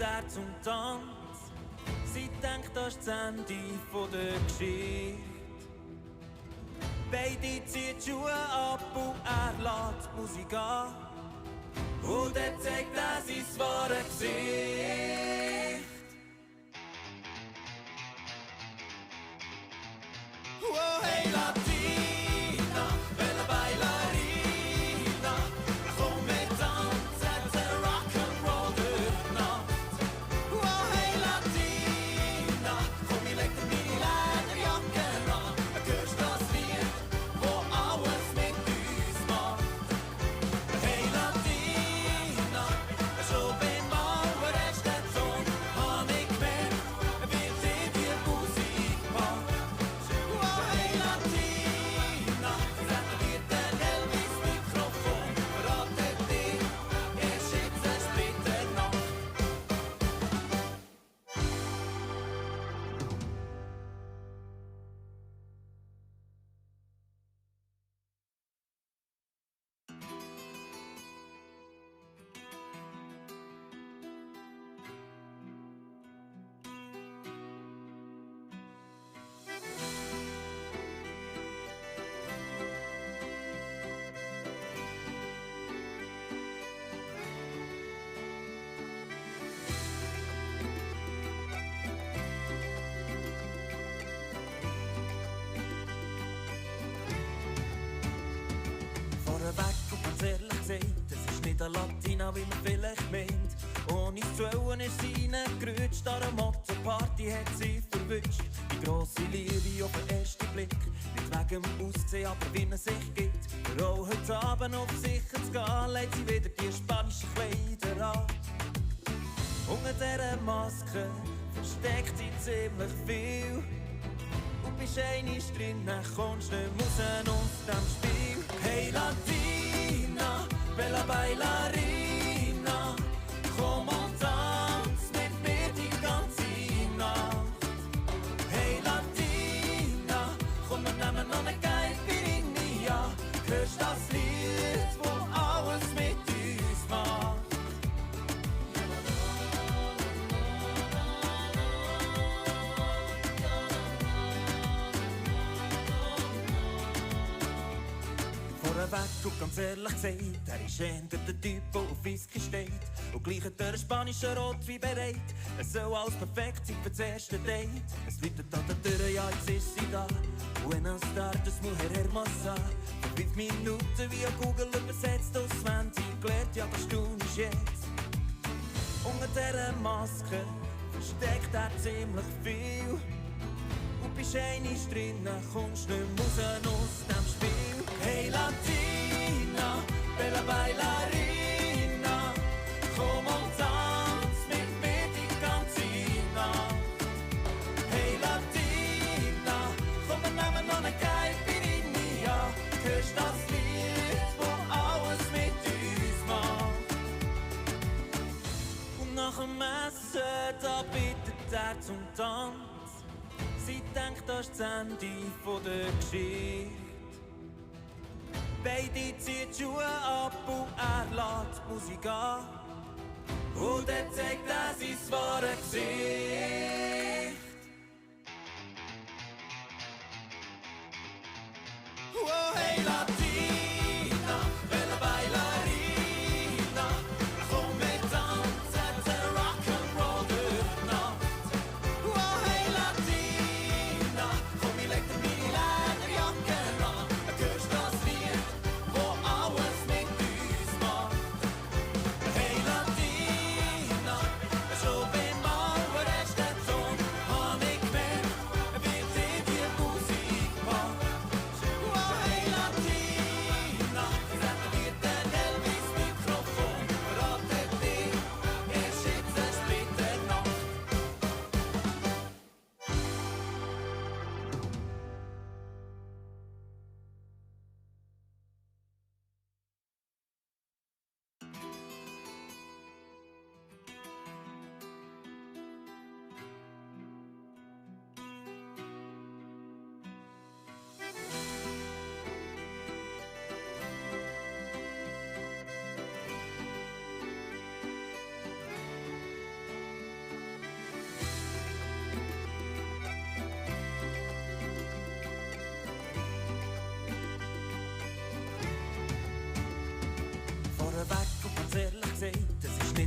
er zum Tanz. Sie denkt, das ist das Ende der Geschichte. Beide ziehen die Schuhe ab und er lässt die Musik an. Und er zeigt er sein wahres Gesicht. Oh, hey Latina, bella bailarina, komm wir tanzen zur Rock'n'Roll durch die Nacht. Oh, hey Latina, komm ich leg dir meine Lederjacke an. Hörst das Lied, wo alles mit uns macht. Hey Latina, schon beim allerersten Ton hab ich gemerkt, wie dir die Musik macht. Vorweg und ganz ehrlich gesagt, es ist nicht eine Latina, wie man vielleicht meint. Ohne zu wollen ist sie reingerutscht, an einer Motto-Party hat sie verwischt. Die grosse Liebe auf den ersten Blick, nicht wegen dem Aussehen, aber wie es sich gibt. Für auch heute Abend auf sicher zu gehen, legt sie wieder die spanischen Kleider an. Unter dieser Maske versteckt sie ziemlich viel. Und bist einmal drin, dann kommst du nicht raus aus dem Spiel. Hey Latina, bella bailarina, komm und tanz mit mir die ganze Nacht. Hey Latina, komm wir nehmen noch eine Caipirinha. Hörst das Lied, wo alles mit uns macht. Vorweg und ganz ehrlich gesagt, er ist eher der Typ, der auf Whisky steht. Und gleich hat er einen spanischen Rotwein bereit. Es soll alles perfekt sein für das erste Date. Es läutet an der Tür, ja jetzt ist sie da. Buenas tardes, mujer hermosa. Vor 5 Minuten wie ein Google übersetzt, auswendig gelernt, ja das staunst jetzt. Unter dieser Maske versteckt er ziemlich viel. Und bist einmal drin, kommst du nicht raus aus dem Spiel. Hey Latina, bella bailarina, komm und tanz mit mir die ganze Nacht. Hey Latina, komm wir nehmen noch eine Caipirinha. Hörst das Lied, wo alles mit uns macht. Und nach dem Essen, da bittet er zum Tanz. Sie denkt, das ist das Ende der Geschichte. Beide ziehen die Schuhe ab und er lässt die Musik an. Und er zeigt er sein wahres Gesicht. Oh, hey Latina, bella bailarina, komm wir tanzen zur Rock'n'Roll durch die Nacht. Oh, hey Latina, komm ich leg dir meine Lederjacke an. Hörst das Lied, wo alles mit uns macht. Hey Latina, schon beim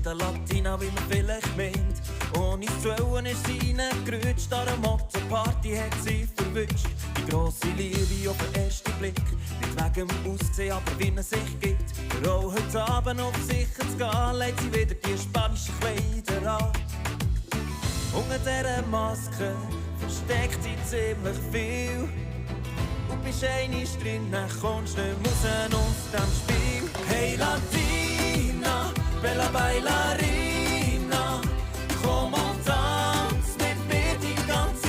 nicht eine Latina, wie man vielleicht meint. Ohne zu wollen ist sie reingerutscht, an einer Motto-Party hat sie verwünscht. Die grosse Liebe auf den ersten Blick, nicht wegen dem Aussehen, aber wie es sich gibt. Für auch heute Abend auf sicher zu gehen, legt sie wieder die spanischen Kleider an. Unter dieser Maske versteckt sie ziemlich viel. Und bist einmal drin, dann kommst du nicht mehr raus aus dem Spiel. Hey Latina, bella bailarina, komm und tanz mit mir die ganze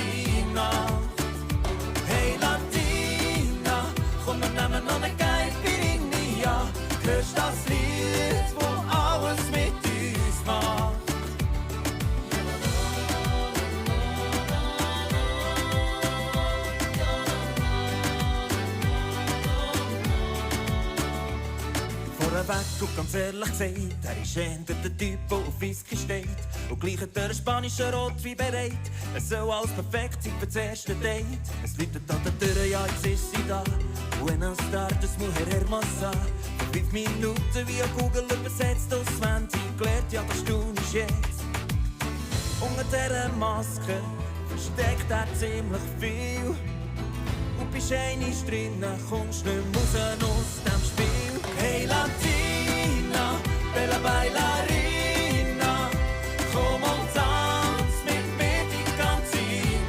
Nacht. Hey Latina, komm wir nehmen noch eine Caipirinha. Hörst das Lied, wo alles mit uns macht? Vorweg und ganz ehrlich gesagt, er ist eher der Typ, der auf Whisky steht. Und gleich hat er einen spanischen Rotwein bereit. Es soll alles perfekt sein für das erste Date. Es läutet an der Tür, ja jetzt ist sie da. Buenas tardes, mujer hermosa. Vor 5 Minuten via Google übersetzt, auswendig gelernt, ja das staunst jetzt. Unter dieser Maske versteckt er ziemlich viel. Und bist einmal drin, kommst du nicht mehr raus aus dem Spiel. Hey Latina, bella bailarina, komm und tanz mit mir die ganze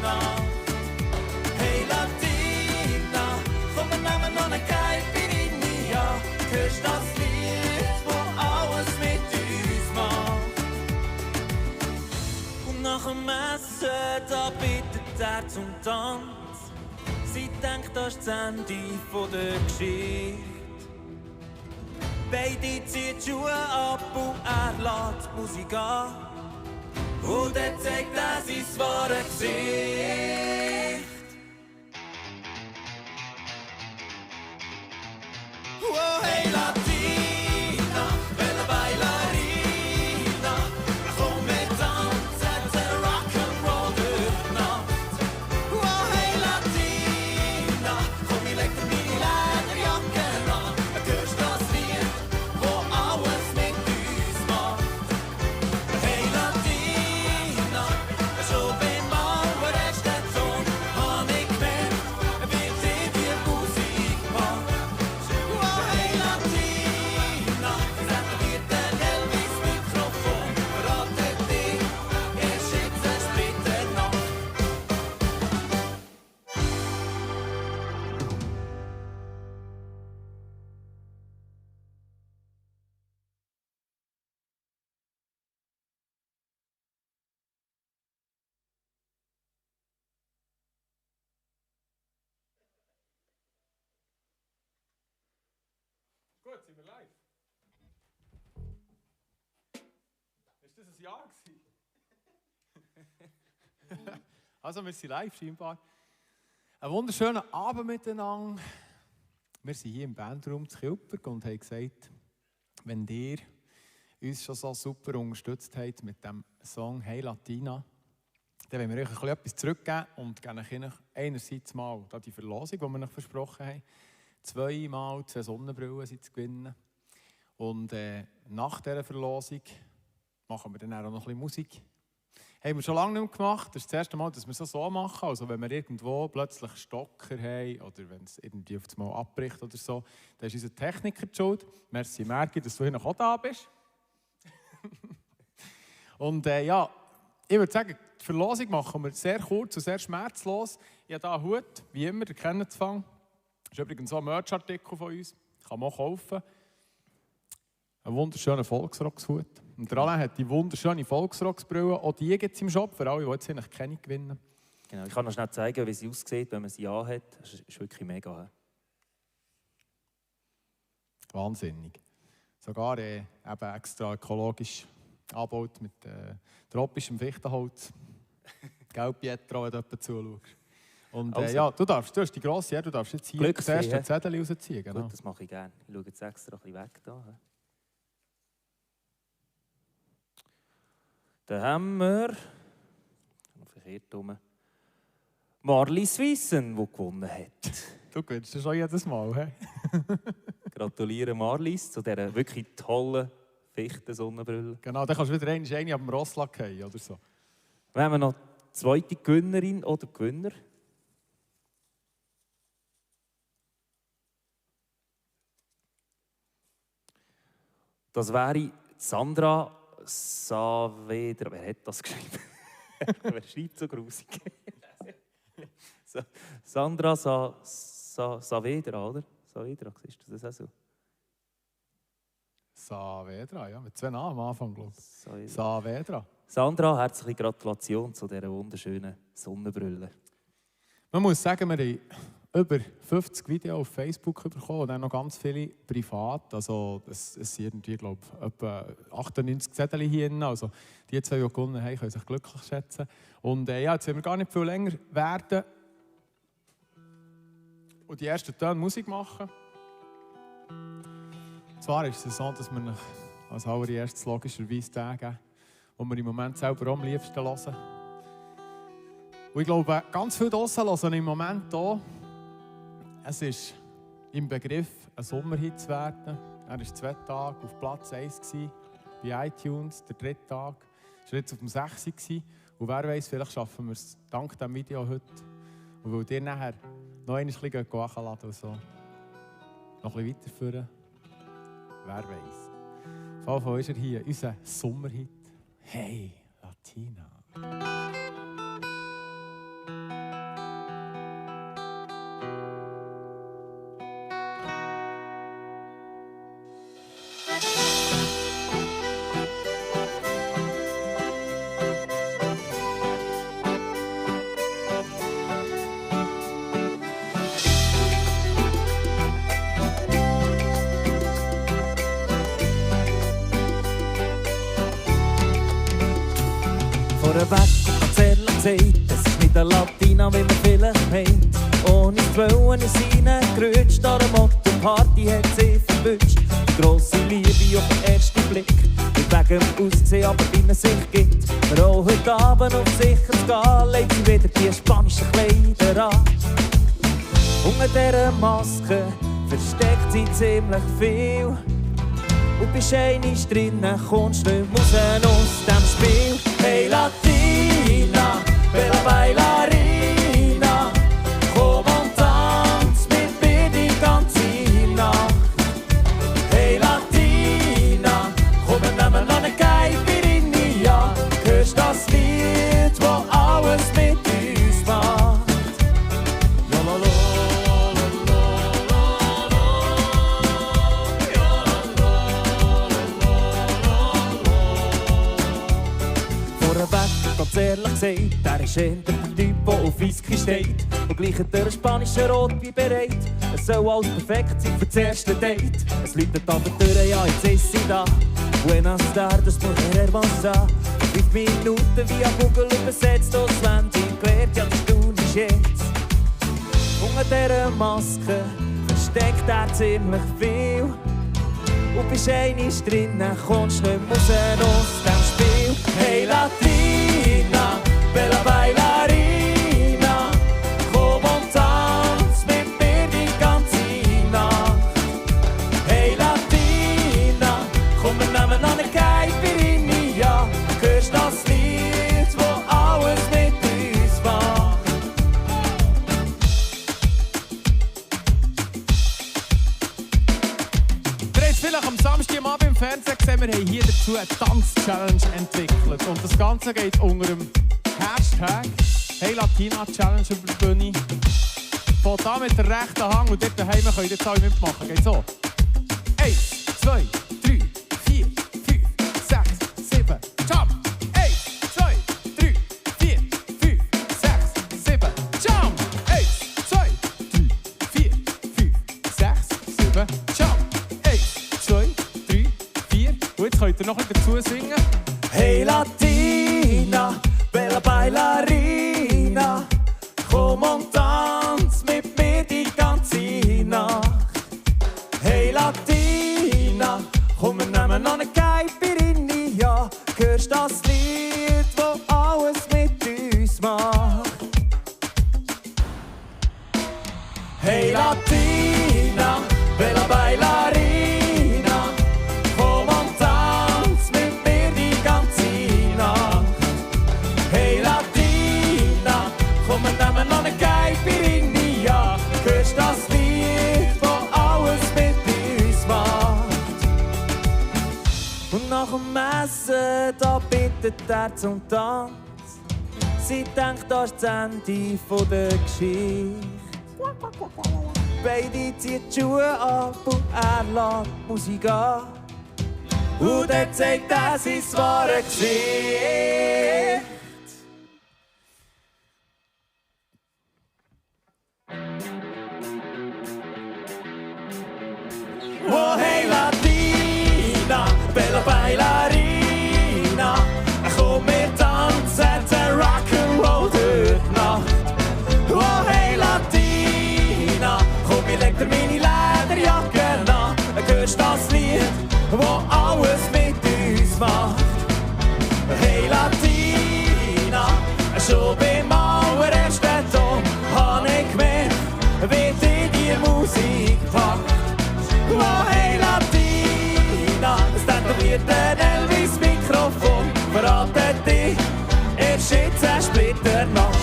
Nacht. Hey Latina, komm wir nehmen noch eine Caipirinha. Hörst das Lied, wo alles mit uns macht? Und nach dem Essen, da bittet er zum Tanz. Sie denkt, das ist das Ende der Geschichte. Beide ziehen die Schuhe ab und er lässt die Musik an. Und dann zeigt er sein wahres Gesicht. Oh, hey Latina, bella bailarina, komm wir tanzen zur Rock'n'Roll durch Nacht. Oh, hey Latina, komm ich leg dir meine Lederjacke an. Hörst das Lied, wo alles mit uns macht? Hey Latina, schon beim allerersten Ton hab ich gemerkt, wie dir die Musik macht. Oh, hey Latina, serviert ein Elvis Mikrofon, verratet dich, ist jetzt eine Splitternacht. Gut, sind wir live? Ist das ein Ja gewesen? Also, wir sind live scheinbar. Einen wunderschönen Abend miteinander. Wir sind hier im Bandraum zu Kilberg und haben gesagt, wenn ihr uns schon so super unterstützt habt mit dem Song «Hey Latina», dann wollen wir euch etwas zurückgeben und geben euch einerseits mal die Verlosung, die wir euch versprochen haben. 2 Sonnenbrillen sind zu gewinnen. Und nach dieser Verlosung machen wir dann auch noch ein bisschen Musik. Haben wir schon lange nicht mehr gemacht. Das ist das erste Mal, dass wir es so machen. Also wenn wir irgendwo plötzlich Stocker haben oder wenn es irgendwie auf das Mal abbricht oder so, dann ist unser Techniker die Schuld. Merci Merki, dass du hier noch auch da bist. Und ja, ich würde sagen, die Verlosung machen wir sehr kurz und sehr schmerzlos. Ich habe hier einen Hut, wie immer, ihr kennt es. Das ist übrigens so ein Merch-Artikel von uns. Kann man auch kaufen. Ein wunderschöner Volksrockshut. Und der Alain hat die wunderschöne Volksrocksbrille. Auch die gibt es im Shop, für alle, die jetzt eigentlich keine gewinnen. Genau, ich kann noch schnell zeigen, wie sie aussieht, wenn man sie anhat. Das ist wirklich mega. Wahnsinnig. Sogar eben extra ökologisch angebaut mit tropischem Fichtenholz. Gell, Pietro, wenn du jemanden zuschaust. Und Also. ja, du hast die grosse Ehre, du darfst jetzt hier das Glücksfee, erste Zettel rausziehen. Genau. Gut, das mache ich gerne. Ich schaue jetzt extra ein bisschen weg. Da haben wir, noch verkehrt rum, Marlies Wiesen, die gewonnen hat. Du gewinnst das schon jedes Mal, he? Gratuliere Marlies zu dieser wirklich tollen Fichten-Sonnenbrille. Genau, dann kannst du wieder eine ab dem Rosslack fallen oder so. Wir haben noch die zweite Gewinnerin oder Gewinner. Das wäre Sandra Saavedra. Wer hat das geschrieben? Wer schreibt so grusig? Sandra Saavedra, oder? Saavedra, siehst du das auch so? Saavedra, ja, mit 2 Namen am Anfang, glaube ich. Saavedra. Sandra, herzliche Gratulation zu dieser wunderschönen Sonnenbrille. Man muss sagen, wir haben über 50 Videos auf Facebook bekommen und dann noch ganz viele privat. Also es sind irgendwie, glaube ich, etwa 98 Zettel hier drin. Also die 2, die gewonnen haben, können sich glücklich schätzen. Und ja, jetzt wollen wir gar nicht viel länger werden und die ersten Töne Musik machen. Und zwar ist es so, dass wir als allererstes logischerweise den geben, die wir im Moment selber am liebsten hören. Und ich glaube, ganz viele draussen hören im Moment hier. Es ist im Begriff, ein Sommerhit zu werden. Er war 2 Tage auf Platz 1 bei iTunes, der 3. Tag. Er war jetzt auf dem 6. Und wer weiß, vielleicht schaffen wir es dank diesem Video heute. Und weil ihr nachher noch ein bisschen nachladen und so. Noch ein bisschen weiterführen. Wer weiß. Auf jeden Fall ist er hier, unser Sommerhit. Hey, Latina. Vorweg und ganz ehrlich gesagt, es ist nicht eine Latina, wie man vielleicht meint. Ohne zu wollen ist reingerutscht, darum auch die Party hat sie verwünscht. Die grosse Liebe auf den ersten Blick, nicht wegen dem Aussehen, aber wie es sich gibt. Wir auch heute Abend auf sicher zu gehen, legt sie wieder die spanischen Kleider an. Unter dieser Maske versteckt sie ziemlich viel. Und bist einmal drinnen, kommst du nicht raus aus dem Spiel. Hey Latina, bella bailarina, komm und tanz mit mir die ganze Nacht. Hey Latina, komm und nehmen noch eine Caipirinha. Hörst das Lied, wo alles mit uns macht? Ganz ehrlich gesagt, er ist eher der Typ, der auf Whisky steht. Und gleich hat er einen spanischen Rotwein bereit. Es soll alles perfekt sein für das erste Date. Es läutet an der Tür, ja, jetzt ist sie da. Buenas tardes, mujer hermosa. 5 Minuten via Google übersetzt, auswendig gelernt, ja, das tun ist jetzt. Unter dieser Maske versteckt er ziemlich viel. Und bist einmal drinnen, kommst du nicht raus aus dem Spiel. Hey Latina, bella bailarina, komm und tanz mit mir die ganze Nacht. Hey Latina, komm, wir nehmen noch eine Caipirinha. Hörst das Lied, wo alles mit uns macht? Vielleicht am Samstagabend im Fernsehen gesehen, wir haben hier dazu eine Tanz-Challenge entwickelt. Und das Ganze geht unter dem Hashtag Hey Latina Challenge über die Bühne. Fällt an mit der rechten Hand und dort daheim könnt ihr jetzt alle mitmachen. Geht so. 1, 2, 3, 4, 5, 6, 7, jump! 1, 2, 3, 4, 5, 6, 7, jump! 1, 2, 3, 4, 5, 6, 7, jump! 2, 3, 4. Und jetzt könnt ihr noch ein bisschen dazu singen. Hey Latina, bella bailarina, komm und tanz mit mir die ganze Nacht. Hey Latina, komm, wir nehmen noch eine Caipirinha. Hörst das Lied, wo alles mit uns macht? Hey Latina, bella bailarina, komm und tanz bittet er zum Tanz. Sie denkt, das ist das Ende der Geschichte. Beide ziehen die Schuhe ab und er lässt die Musik an. Und dann zeigt er sein wahres Gesicht. Oh hey Latina, bella bailarina, komm wir tanzen den Rock'n'Roll durch die Nacht. Oh hey Latina, komm wir leg dir meine Lederjacke an. Hörst das Lied, wo alles mit uns macht. Hey Latina, schon beim allerersten Ton hab ich gemerkt, wie dich die Musik packt. Oh hey Latina, es tätowiert ein Elvis-Mikrofon, verratet dich, erst jetzt eine Splitternacht.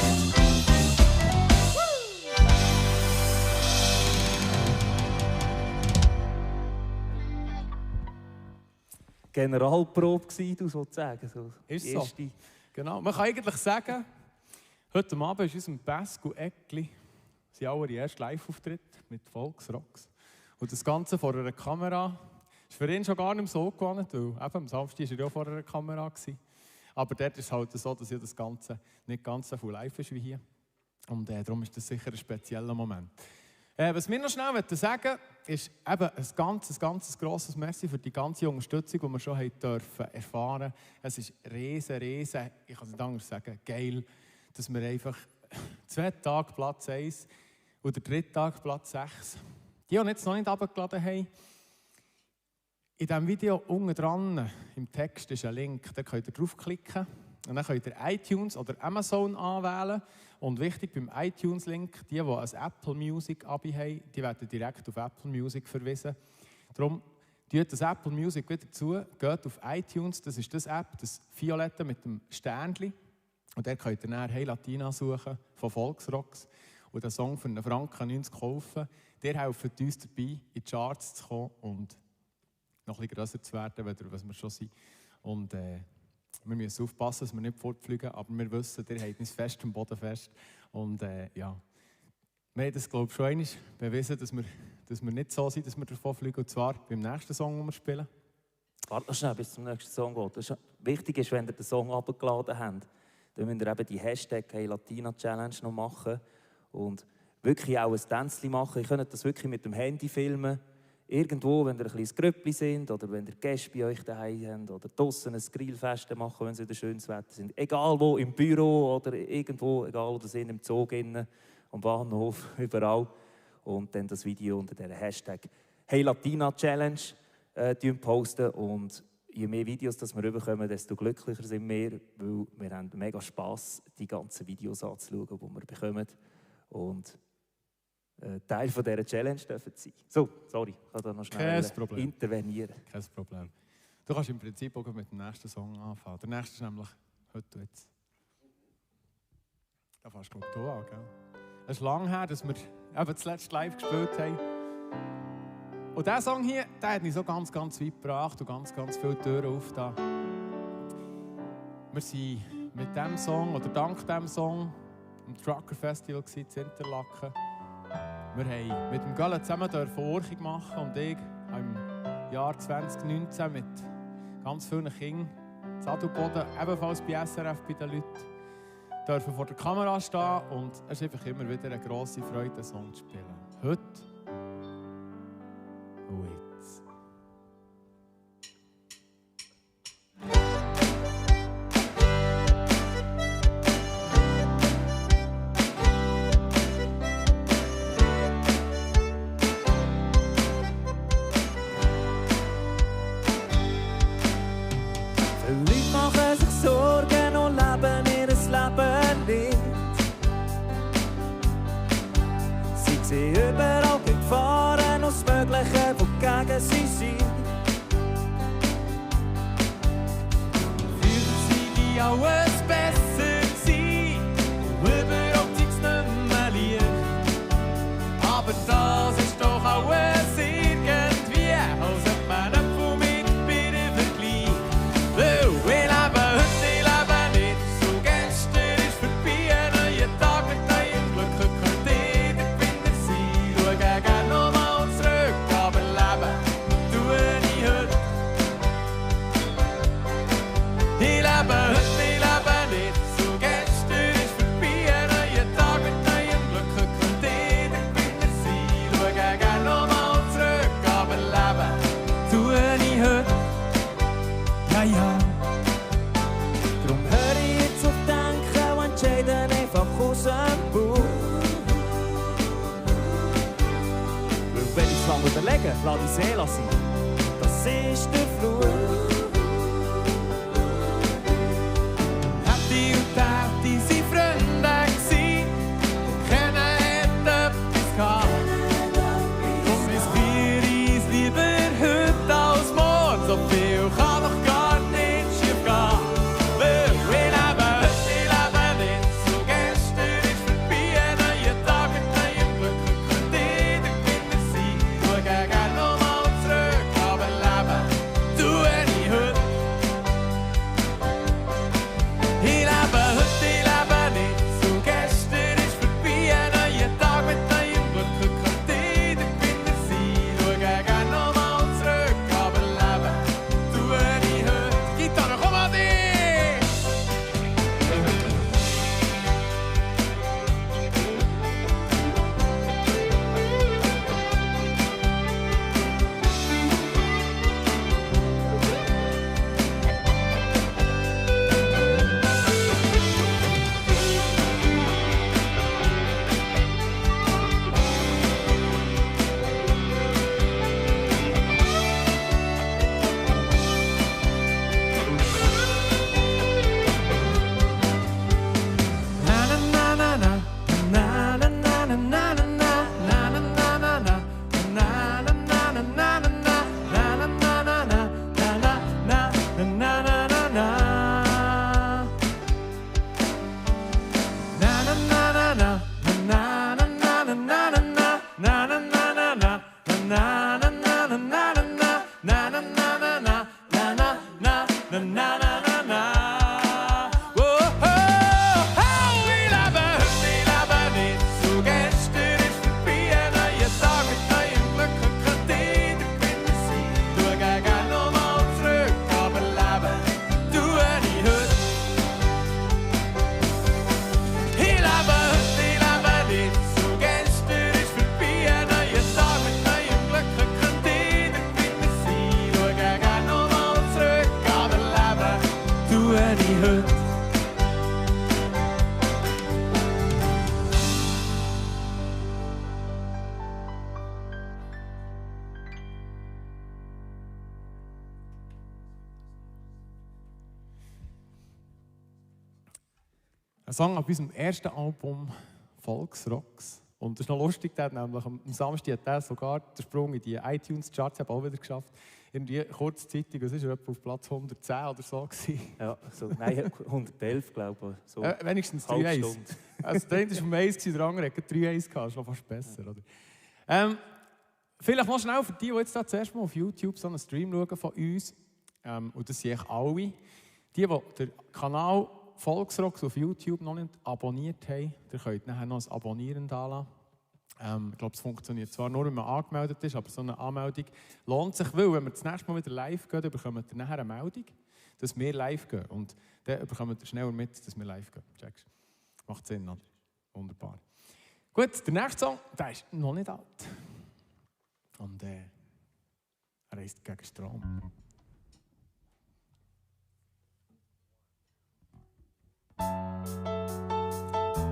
Generalprobe gsi, du sozusagen. So. Ist so. Genau. Man kann eigentlich sagen, heute Abend ist unserem Pascal Eckli sein allererster Live-Auftritt mit Volksrocks. Und das Ganze vor einer Kamera ist für ihn schon gar nicht mehr so gewohnt, weil eben am Samstag war er ja vor einer Kamera. Aber dort ist es halt so, dass ja das Ganze nicht ganz so viel live ist wie hier. Und darum ist das sicher ein spezieller Moment. Was wir noch schnell sagen möchten, ist eben ein ganz grosses Merci für die ganze Unterstützung, die wir schon erfahren durften. Es ist riesen, ich kann es nicht anders sagen, geil, dass wir einfach 2 Tage Platz 1 und der 3. Tag Platz 6, die jetzt noch nicht runtergeladen haben. In diesem Video unten dran, im Text ist ein Link, da könnt ihr draufklicken und dann könnt ihr iTunes oder Amazon anwählen. Und wichtig beim iTunes-Link, die ein Apple Music-Abi haben, die werden direkt auf Apple Music verwiesen. Darum tut das Apple Music wieder zu, geht auf iTunes, das ist das App, das Violette mit dem Sternchen. Und dort könnt ihr dann «Hey Latina» suchen von Volksrocks und den Song für 1,90 Franken kaufen. Der hilft uns dabei, in die Charts zu kommen und noch ein bisschen grösser zu werden, was wir schon sind. Und wir müssen aufpassen, dass wir nicht fortfliegen, aber wir wissen, ihr habt uns fest am Boden fest. Und ja, wir haben das, glaube ich, schon einmal bewiesen, dass wir nicht so sind, dass wir davon fliegen. Und zwar beim nächsten Song, den wir spielen. Warte noch schnell, bis zum nächsten Song geht. Wichtig ist, wenn ihr den Song abgeladen habt, dann müsst ihr eben die Hashtag «Hey Latina Challenge» noch machen. Und wirklich auch ein Tänzchen machen. Ihr könnt das wirklich mit dem Handy filmen. Irgendwo, wenn ihr ein kleines Grüppli sind oder wenn ihr Gäste bei euch daheim habt oder draussen ein Grillfest machen, wenn es wieder schönes Wetter sind. Egal wo, im Büro oder irgendwo, egal wo ihr seid, im Zug innen, am Bahnhof, überall. Und dann das Video unter dieser Hashtag «Hey Latina Challenge» posten. Und je mehr Videos das wir bekommen, desto glücklicher sind wir, weil wir haben mega Spass, die ganzen Videos anzuschauen, die wir bekommen. Und Teil von dieser Challenge dürfen sein. So, sorry, ich kann da noch schnell intervenieren. Kein Problem. Du kannst im Prinzip auch mit dem nächsten Song anfangen. Der nächste ist nämlich heute jetzt. Da fängst du an, gell? Es ist lange her, dass wir eben zuletzt live gespielt haben. Und dieser Song hier, der hat mich so ganz weit gebracht und ganz viele Türen aufgetan. Wir waren mit diesem Song, oder dank diesem Song, am Trucker Festival in Interlaken. Wir haben mit dem Gölle zusammen Orchung machen und ich im Jahr 2019 mit ganz vielen Kindern in Adelboden, ebenfalls bei SRF bei den Leuten, dürfen vor der Kamera stehen und es ist einfach immer wieder eine grosse Freude, den Song zu spielen. Heute und jetzt. Sorgen und leben ihr Leben nicht. Sie sehen überall Gefahren und das Mögliche, wogegen sie sind. Fühlen sie, wie alles besser sein und überhaupt ist es nicht mehr leicht. Aber das ist doch alles irgendwie, als ob man Äpfel mit Birnen vergleicht. Weil wir leben heute überlegen, lass die Seele sein. Das ist der Fluch. Hätte und Täti sind Freunde gewesen, keiner hätte etwas gehabt. Drum riskiere ich's lieber heute als morgen, so viel kann doch gar nicht schief gehen. Weil ich lebe heute, ich lebe nicht so, gestern ist vorbei, ein neuer Tag mit neuem Glück, könnte ich der Gewinner sein. Schau gerne nochmal zurück, aber leben tue ich heute. Ich lebe heute, ich lebe nicht so, gestern ist vorbei, ein neuer Tag mit neuem Glück, könnte ich der Gewinner sein. Schau gerne nochmal zurück, aber leben tue ich heute. Gitarre, komm an dich! Ein Song auf unserem ersten Album Volksrocks. Und das ist noch lustig, der hat nämlich am Samstag hat er sogar den Sprung in die iTunes-Charts auch wieder geschafft. Irgendwie kurzzeitig, das war etwa auf Platz 110 oder so. Ja, so, nein, 111 glaube ich. So wenigstens 3-1. Also der eine war vom 1, der andere hat 3-1 gehabt, das ist noch fast besser. Oder? Vielleicht noch schnell für die jetzt da zuerst mal auf YouTube so einen Stream schauen von uns. Und das sind eigentlich alle. Die den Kanal Volksrocks auf YouTube noch nicht abonniert haben, ihr könnt nachher noch ein Abonnieren da lassen. Ich glaube, es funktioniert zwar nur, wenn man angemeldet ist, aber so eine Anmeldung lohnt sich, weil wenn wir das nächste Mal wieder live gehen, dann bekommt ihr nachher eine Meldung, dass wir live gehen. Und dann bekommt ihr schneller mit, dass wir live gehen. Checkst? Macht Sinn, oder? Wunderbar. Gut, der nächste Song, der ist noch nicht alt. Und er reist gegen Strom.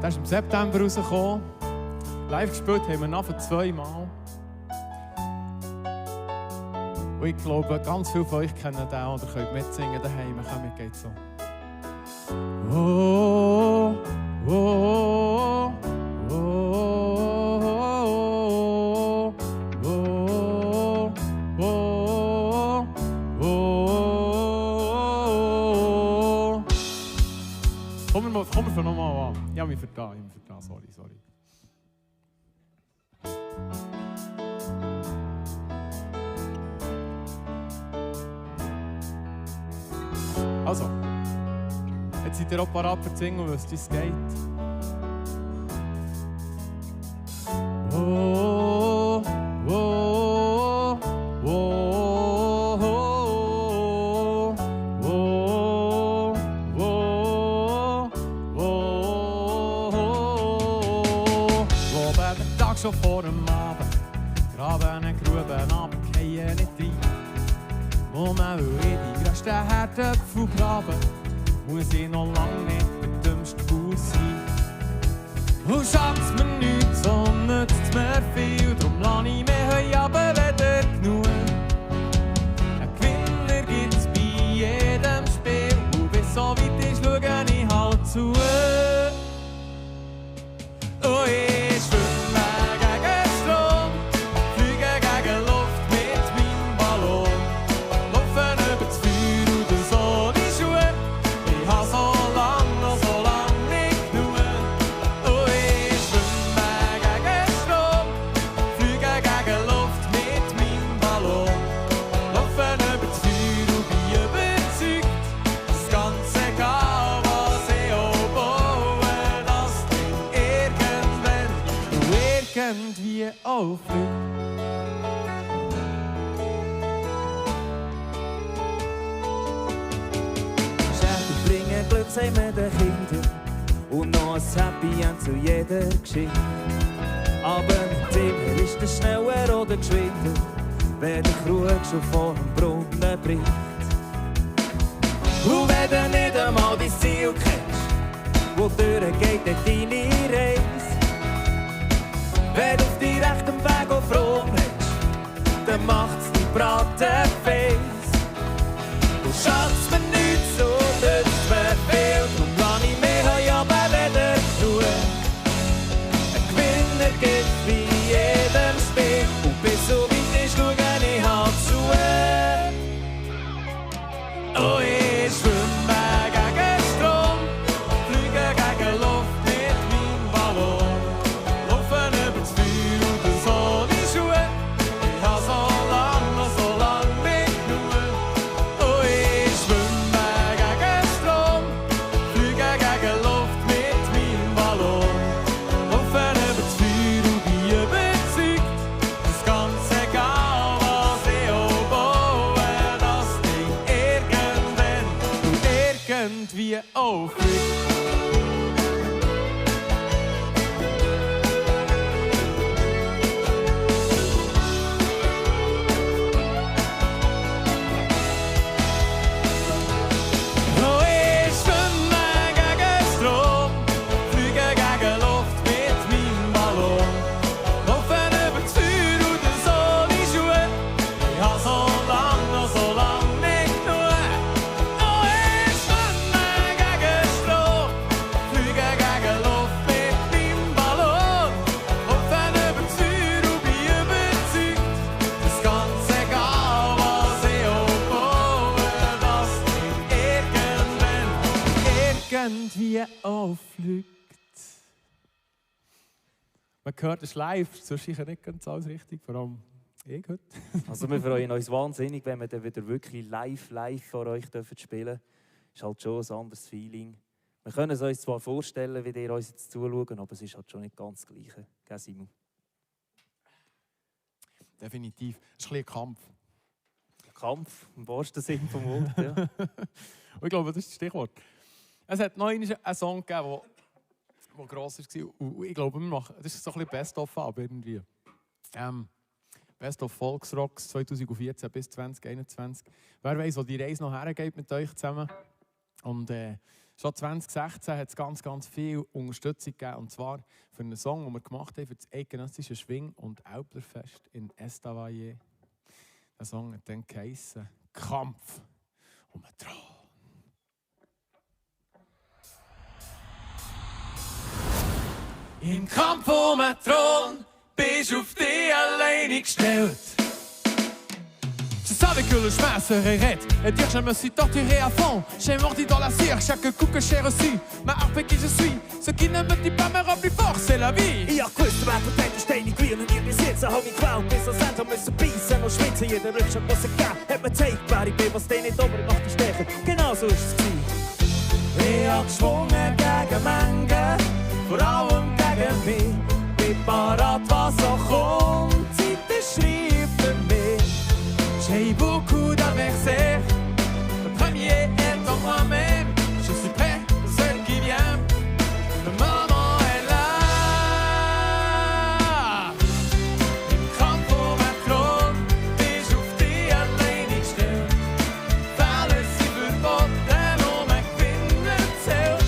Der ist im September rausgekommen. Live gespielt haben wir nachher 2 Mal. Und ich glaube, ganz viele von euch kennen den oder könnt mitsingen daheim. Kommt, geht so. Oh, oh, oh, oh, oh, oh, oh, oh. Kommen wir nochmal an. Ich habe mich vertan, sorry. Also, jetzt seid ihr auch parat für zu singen, was es geht. Oh, oh, oh, oh, oh, oh, oh, oh. Loben den Tag schon vor dem Abend, graben eine Grube ab, fallen nicht rein. Und man will in die grössten Herdöpfel graben, muss ich noch lange nicht der dümmste Fuß sein. Und schatz mir nichts, so nützt mir viel, drum lass ich mich heute Abend zu. Oh, ich schwimme gegen Strom, fliege gegen Luft mit meinem Ballon, laufen über das Feuer und den Sonne Schuhe. Ich habe so lang nicht genug. Oh, ich schwimme gegen Strom, fliege gegen Luft mit meinem Ballon, laufen über das Feuer und bin überzeugt, dass ganz egal was ich auch baue, das Ding irgendwann irgendwie auffliegt. Schäfer bringen Glücksheime den Kindern und noch ein Happy End zu jeder Geschichte. Aber mit immer ist er schneller oder geschwinder, wenn der Krug schon vor dem Brunnen bricht. Und wenn du nicht einmal dein Ziel kennst, wodurch geht denn deine Reise? Wenn du auf die rechten Weg auf Rom hast, dann macht's die Bratenfeis. Und schaut's mir nichts, so nützt mir viel, drum kann ich mehr haben, aber weder genug. Ein Gewinner gibt wie in jedem Spiel, und bis so weit ist, schau ich halt zu. Oh, ich schwimme gegen Strom, fliege gegen Luft mit meinem Ballon, laufen über das Feuer und den Sonne Schuhe. Ich habe so lang nicht genug. Oh, ich schwimme gegen Strom, fliege gegen Luft mit meinem Ballon, laufen über das Feuer und bin überzeugt, dass ganz egal was ich auch baue, das Ding irgendwann irgendwie auffliegt. Oh, ich schwimme gegen Strom, fliege gegen Luft mit meinem Ballon, laufen über das Feuer und den Sonne Schuhe. Ich habe so lang nicht genug. Oh, ich schwimme gegen Strom, fliege gegen Luft mit meinem Ballon, laufen über das Feuer und bin überzeugt, dass ganz egal was ich auch baue, das Ding irgendwann irgendwie auffliegt. Man hört es live, sonst sicher nicht ganz alles richtig, vor allem ich heute. Also wir freuen uns wahnsinnig, wenn wir dann wieder wirklich live vor euch spielen dürfen. Ist halt schon ein anderes Feeling. Wir können es uns zwar vorstellen, wie ihr uns jetzt zuschaut, aber es ist halt schon nicht ganz das Gleiche. Gell, Simon? Definitiv. Es ist ein bisschen ein Kampf. Kampf, im wahrsten Sinne vom Wort. Ja. Und ich glaube, das ist das Stichwort. Es hat noch einen Song gegeben, der gross war. Und ich glaube, das ist so ein bisschen Best-of irgendwie. Best of Volksrocks 2014 bis 2021. Wer weiss, wo die Reise noch hergeht mit euch zusammen. Und schon 2016 hat es ganz viel Unterstützung gegeben. Und zwar für einen Song, den wir gemacht haben für das eidgenössische Schwing- und Älplerfest in Estavayer. Der Song hat dann geheissen «Kampf um den Thron». Im Kampf um den Thron bist auf dich alleine gestellt. Je savais que le chemin serait raide et dire je me suis torturé à fond. J'ai mordi dans la cire chaque coup que j'ai reçu. Ma harpe qui je suis, ce qui ne me dit pas me rend plus fort, c'est la vie. Ich hab gewusst, wer verteilt die Steine gewinnt und ich bis jetzt hab ich gewählt. Bis ans Ende müssen beißen und schwitzen, jeder Rückschlag muss es geben. Hat mir gezeigt, wer ich bin, was den nicht oben macht, die Stechen. Genau so ist es gewesen. Ich hab geschwungen gegen Mengen, vor allem gegen mich. Bin parat, was auch kommt, Zeit ist reif für mich. J'ai beaucoup d'adversaires, le premier est en moi-même. Je suis prêt pour ce qui vient, le moment est là. Im Kampf um den Thron bist auf dich alleine gestellt. Fälle sind verboten, um ein Gewinner zählt.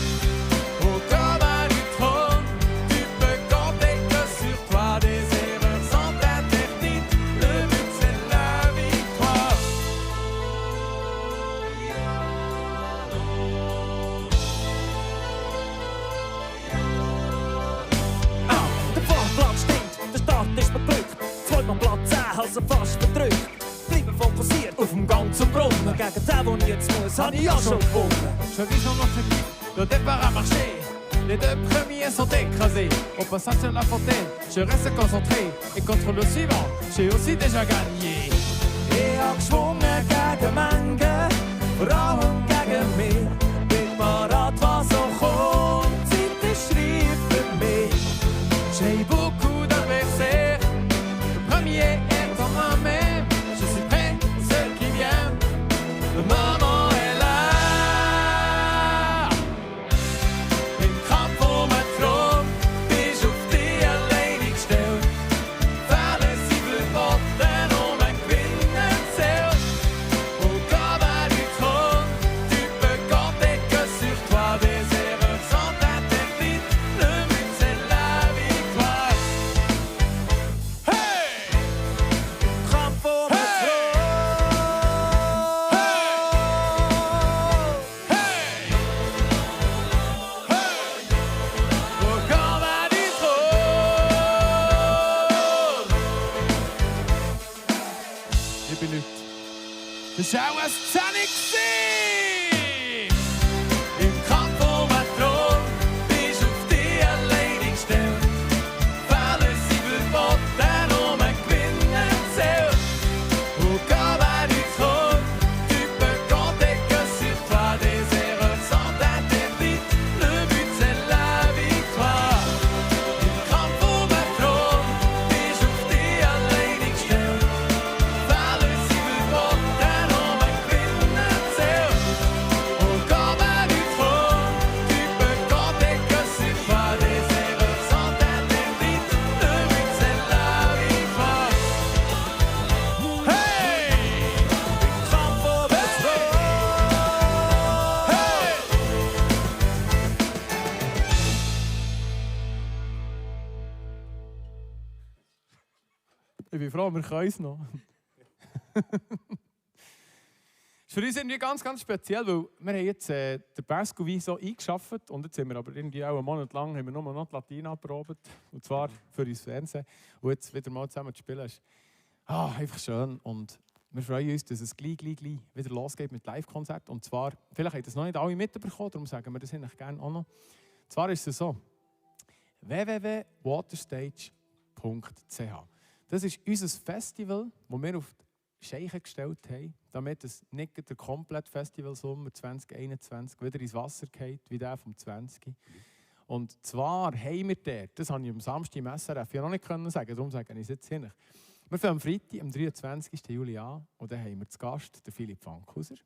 also fast verdrückt. Bleiben fokussiert auf dem ganzen Brunnen. Gegen den, den ich jetzt muss, habe ich ja schon gewonnen. Je vise mon objectif, le départ a marché. Les deux premiers sont écrasés. Au passage de la fontaine, je reste concentré. Et contre le suivant, j'ai aussi déjà gagné. Ich hab geschwungen gegen Mengen, vor allem gegen mich. Bin parat, was so kommt, Zeit ist reif für mich. J'ai beaucoup d'adversaires. Le premier est en moi-même. Je suis prêt, ce qui vient. Le moment est là. Im Kampf um den Thron bist auf dich alleine gestellt. Fälle sind verboten, um ein Gewinnen zählt. Au cas vers du trône, tu peux compter que sur toi. Des erreurs sont interdites. Le but c'est la victoire. Hey! Kampf um den Hey! Thron. Hey! Au camp vers du trône. Liebe Leute, das war auch eine Szene gewesen. Im Kampf um den Thron bist auf dich alleine gestellt. Fälle sind verboten, um ein Gewinnen zählt. Au camp vers du trône, tu peux compter que sur toi. Des erreurs sont interdites. Le but c'est la victoire. Im Kampf um den Thron bist auf dich alleine gestellt. Fälle sind verboten, um ein Gewinnen zählt. Au camp vers du trône, tu peux compter que sur toi. Des erreurs sont interdites. Le but c'est la victoire. Hey! Kampf um den Thron. Hey! Ich bin froh, wir können es noch. Das ist für uns irgendwie ganz, ganz speziell, weil wir haben jetzt den Basco-Wein so eingeschafft und jetzt haben wir aber irgendwie auch einen Monat lang haben wir nur noch die Latina probiert, und zwar für uns Fernsehen. Und jetzt wieder mal zusammen zu spielen ist einfach schön, und wir freuen uns, dass es gleich wieder losgeht mit Live-Konzert. Und zwar, vielleicht habt ihr das noch nicht alle mitbekommen, darum sagen wir das eigentlich gerne auch noch. Und zwar ist es so: www.waterstage.ch. Das ist unser Festival, das wir auf die Scheiche gestellt haben, damit es nicht der komplette Festivalsommer 2021 wieder ins Wasser geht, wie der vom 20. Und zwar haben wir dort, das habe ich am Samstag im SRF ja noch nicht sagen, darum sage ich es jetzt hin. Wir fangen am Freitag, am 23. Juli an, und dann haben wir zu Gast den Philipp Fankhauser.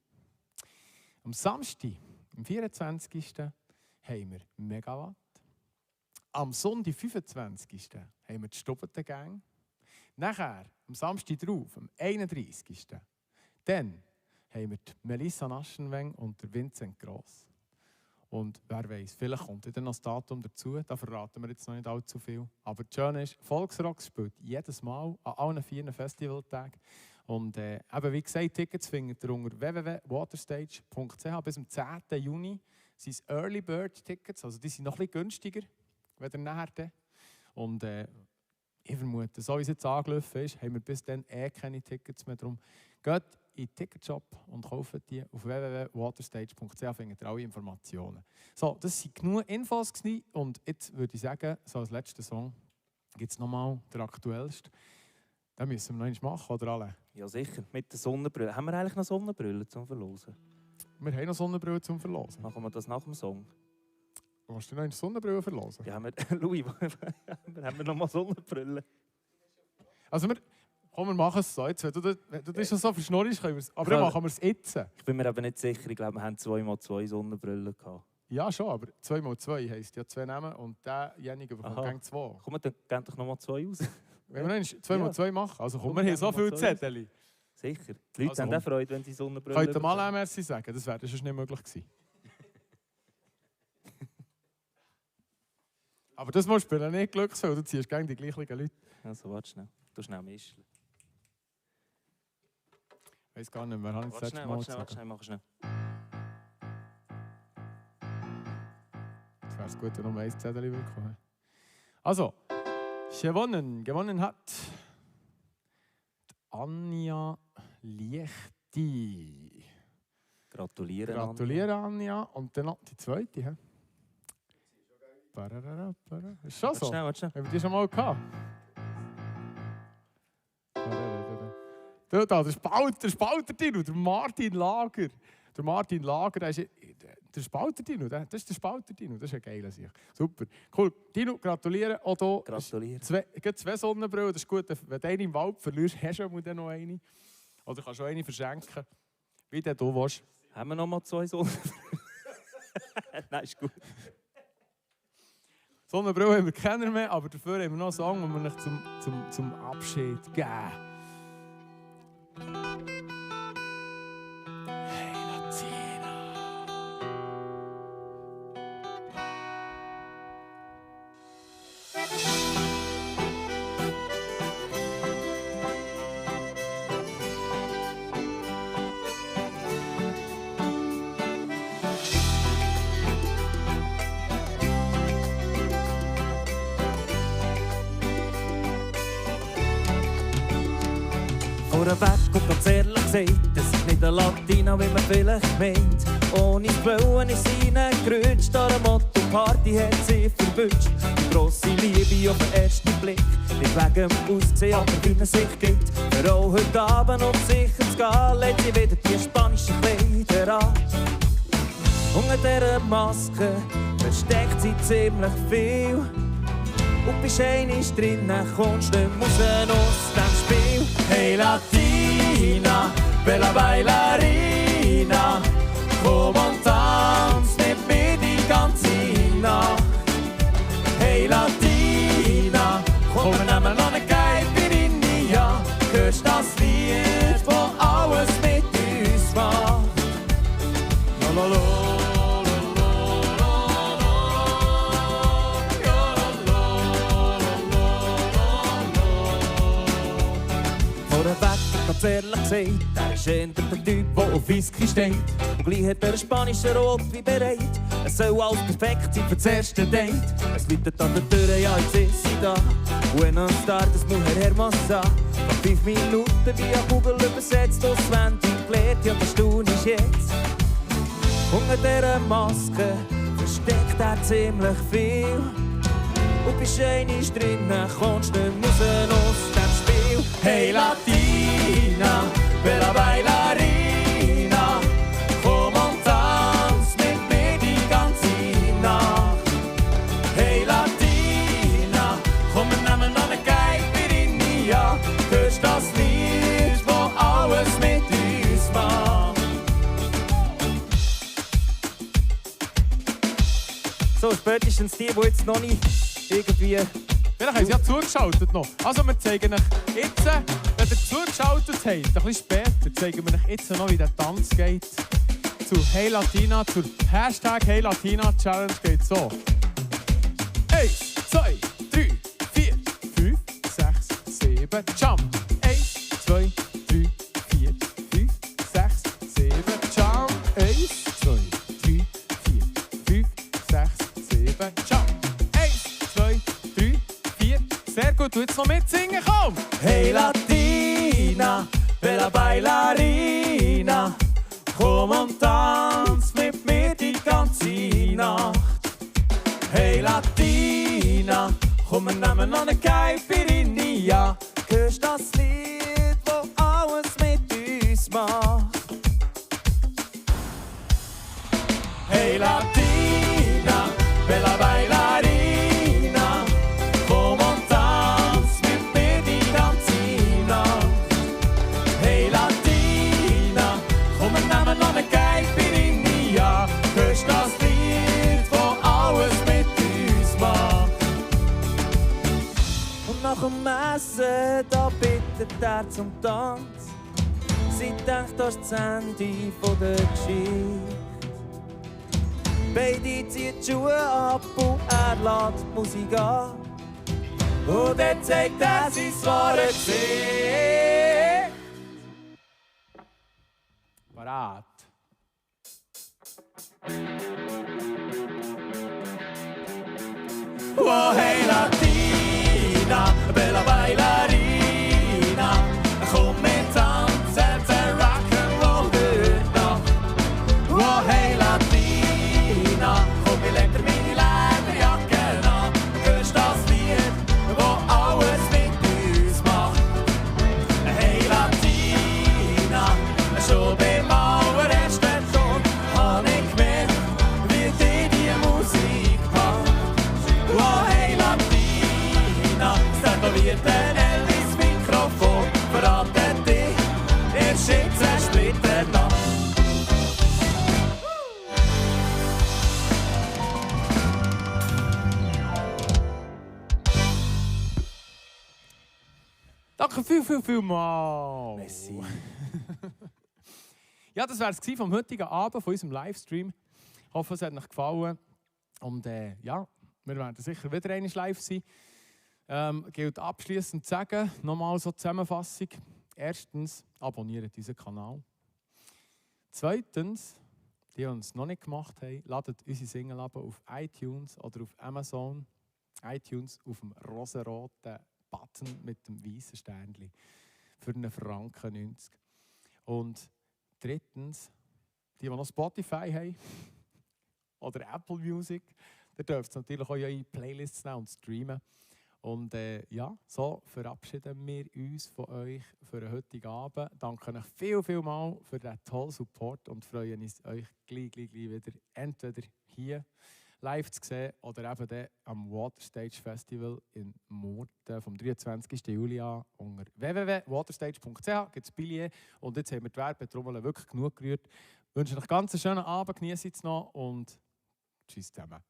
Am Samstag, am 24. haben wir Megawatt. Am Sonntag, 25. haben wir die Stubbentengang. Nachher, am Samstag drauf, am 31. Dann haben wir die Melissa Naschenweng und der Vincent Gross. Und wer weiß, vielleicht kommt dann noch das Datum dazu, da verraten wir jetzt noch nicht allzu viel. Aber das Schöne ist, Volksrock spielt jedes Mal an allen 4 Festivaltagen. Und eben wie gesagt, Tickets findet ihr unter www.waterstage.ch. Bis zum 10. Juni sind es Early Bird Tickets, also die sind noch ein bisschen günstiger, wenn ihr nachher. Und ich vermute, so wie es jetzt angelaufen ist, haben wir bis dann keine Tickets mehr. Darum geht in den Ticketshop und kauft die. Auf www.waterstage.ch findet ihr alle Informationen. So, das waren genug Infos gewesen. Und jetzt würde ich sagen, so als letzten Song gibt es nochmal den aktuellsten. Den müssen wir noch einmal machen, oder alle? Ja, sicher. Mit der Sonnenbrille. Haben wir eigentlich noch Sonnenbrille zum Verlosen? Wir haben noch Sonnenbrille zum Verlosen. Machen wir das nach dem Song? Willst du noch eine Sonnenbrille verlosen? Ja, haben wir, Louis, haben wir noch mal Sonnenbrille? Also wir machen es so. Jetzt, wenn du das schon so verschnorrst, können wir es. Aber dann machen wir es jetzt. Ich bin mir eben nicht sicher. Ich glaube, wir haben 2x2 Sonnenbrillen gehabt. Ja, schon, aber 2x2 heisst ja 2 nehmen und derjenige bekommt gegen 2. Komm, dann gehen doch noch mal 2 raus. Wenn wir 2x2 machen, also komm, wir haben so viele Zettel. Sicher. Die Leute Also, haben auch Freude, wenn sie Sonnenbrille könnt ihr mal auch merci sagen, das wäre sonst nicht möglich gewesen. Aber das musst du spielen, nicht Glücksfall, du ziehst gegen die gleichen Leute. Also, warte schnell. Du schnell mischen. Ich weiß gar nicht mehr, habe ich das letzte Mal Warte schnell, mach schnell. Jetzt wäre es gut, wenn noch ein Zettel bekommen. Also, gewonnen hat Anja Liechti. Gratuliere. Gratuliere, Anja. Und dann noch die zweite. He? Ist schon so? Warte schnell. Haben wir die schon mal gehabt? Da, der Spalter-Dino, der Martin Lager. Der Martin Lager, der Spalter-Dino, das ist der Spalter-Dino, das ist ein geiler Sieg. Super, cool. Dino, gratuliere. Auch hier Gratuliere. Zwei Sonnenbrillen, das ist gut. Wenn du eine im Wald verlierst, hast du dann noch eine. Oder kannst du auch eine verschenken, wie du willst. Haben wir noch mal 2 Sonnenbrillen? Nein, ist gut. Sonnenbrille haben wir keiner mehr, aber dafür haben wir noch einen Song, den wir euch zum Abschied geben. Hey Latina. Vorweg und ganz ehrlich gesagt, das ist nicht eine Latina, wie man vielleicht meint. Ohne Quellen ist sie reingerutscht, an der Motto-Party hat sie verwünscht. Die grosse Liebe auf den ersten Blick, nicht wegen dem Aussehen, aber wie man sich gibt. Für auch heute Abend um sicher zu gehen, lädt sie wieder die spanischen Kleider an. Unter dieser Maske versteckt sie ziemlich viel. Und bist einmal drinnen, kommst du raus aus dem Spiel. Hey Latina, bella bailarina, komm und tanz mit mir die ganze Nacht. Hey Latina, komm wir nehmen noch eine Caipirinha. Hörst das Lied, wo alles mit uns macht? Lalalala. Ganz ehrlich gesagt, er ist eher der Typ, der auf Whisky steht. Und gleich hat er einen spanischen Rot wie bereit. Es soll alles perfekt sein für das erste Date. Es läutet an der Tür, ja, jetzt ist sie da. Buenos tardes, mujer hermosa. Nach 5 Minuten via Google übersetzt, auswendig gelernt, ja, das Tun ist jetzt. Unter dieser Maske versteckt er ziemlich viel. Und bist einmal drinnen, kommst du raus aus dem Spiel. Hey Latina, bella bailarina, komm und tanz mit mir die ganze Nacht. Hey Latina, komm wir nehmen noch eine Caipirinha. Hörst das Lied, wo alles mit uns macht? So, spätestens die jetzt noch nicht irgendwie... Vielleicht haben sie ja zugeschaltet noch. Also wir zeigen euch jetzt, wenn ihr zugeschaltet habt, ein bisschen später, zeigen wir euch jetzt noch, wie der Tanz geht. Zu Hey Latina, zur Hashtag Hey Latina Challenge geht so. 1, 2, 3, 4, 5, 6, 7, Jump. 1, 2, 3, 4, 5, 6, 7, Jump. 1, 2, 3, 4, 5, 6, 7, Jump. 1, 2, 3, 4. Sehr gut, du jetzt noch mitsingen, komm! Hey Latina, bella bailarina, komm und tanz mit mir die ganze Nacht. Hey Latina, komm wir nehmen noch eine Caipirinha. Hörst das Lied, wo alles mit uns macht? Hey Latina, bella bailarina, komm und tanz mit mir die ganze Nacht. Hey Latina, komm wir nehmen noch eine Caipirinha. Hörst das Lied, wo alles mit uns macht? Und nach dem Essen, da bittet er zum Tanz. Sie denkt, das ist das Ende von der Geschichte. Beide ziehen die Schuhe ab und er lässt die Musik an. Und dann zeigt er sein wahres Gesicht. Parat. Oh hey Latina, bella bailarina, komm mit Danke viel mal. Merci. Ja, das wäre es vom heutigen Abend, von unserem Livestream. Ich hoffe, es hat euch gefallen. Und ja, wir werden sicher wieder einmal live sein. Gilt abschliessend zu sagen, nochmal so Zusammenfassung. Erstens, abonniert unseren Kanal. Zweitens, die uns noch nicht gemacht haben, ladet unsere Single ab auf iTunes oder auf Amazon. iTunes auf dem rosenroten Button mit dem weißen Sternchen für einen Franken 90. Und drittens, die noch Spotify haben oder Apple Music, da dürft ihr natürlich auch eure Playlists nehmen und streamen. Und ja, so verabschieden wir uns von euch für den heutigen Abend. Danke euch viel mal für den tollen Support und freuen uns, euch gleich wieder entweder hier live zu sehen oder eben dann am Waterstage Festival in Murten vom 23. Juli an. Unter www.waterstage.ch gibt es Billett. Und jetzt haben wir die Werbetrommel wirklich genug gerührt. Ich wünsche euch einen ganz schönen Abend, genießt es noch und tschüss zusammen.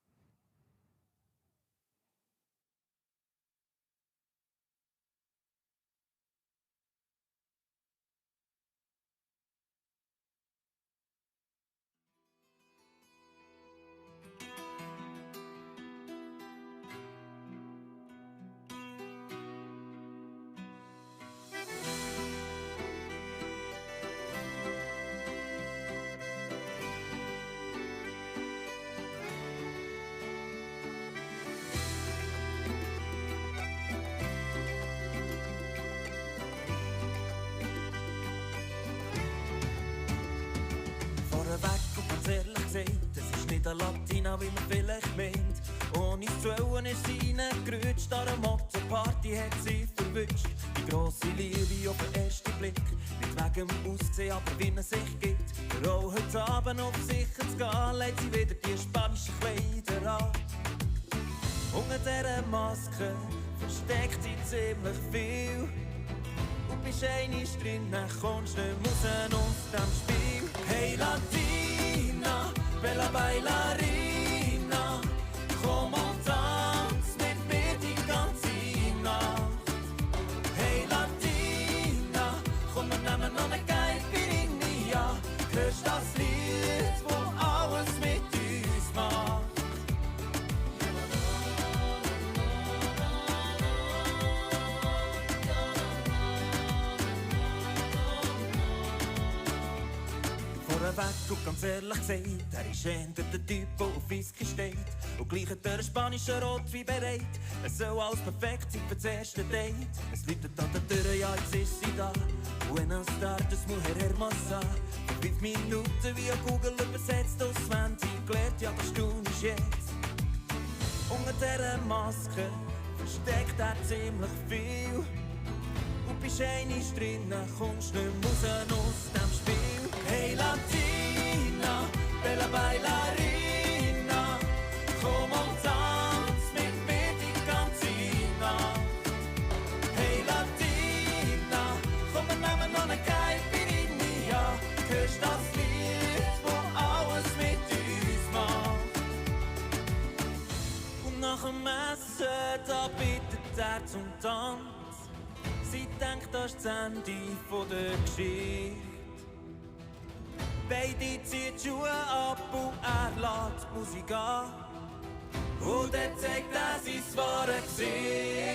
Vorweg und ganz ehrlich gesagt, es ist nicht eine Latina, wie man vielleicht meint. Ohne zu wollen ist sie reingerutscht, an einer Motto-Party hat sie verwünscht. Die grosse Liebe auf den ersten Blick, nicht wegen dem Aussehen, aber wie es sich gibt. Für auch heute Abend auf sicher zu gehen, legt sie wieder die spanischen Kleider an. Unter dieser Maske versteckt sie ziemlich viel. Und bist einmal drin, dann kommst du nicht mehr raus aus dem Spiel. Hey Latina, bella bailarina, komm und tanz mit mir die ganze Nacht. Hey Latina, komm und nehmen noch eine Caipirinha. Hörst das Lied, wo alles mit uns macht? Vorweg und ganz ehrlich gesagt, er ist eher der Typ, der auf Whisky steht. Und gleich hat er einen spanischen Rotwein bereit. Es soll alles perfekt sein für das erste Date. Es läutet an der Tür, ja jetzt ist sie da. Buenas tardes, mujer hermosa. Vor 5 Minuten via Google übersetzt, auswendig gelernt, ja das tun ist jetzt. Unter dieser Maske versteckt er ziemlich viel. Und bist einmal drin, kommst du nicht mehr raus aus dem Spiel. Hey Latina, bella bailarina, komm und tanz mit mir die ganze Nacht. Hey Latina, komm und nehmen noch eine Caipirinha. Hörst das Lied, wo alles mit uns macht? Und nach dem Essen, da bittet er zum Tanz. Sie denkt, das ist das Ende der Geschichte. Beide ziehen die Schuhe ab und er lässt die Musik an. Und dann zeigt er sein wahres Gesicht.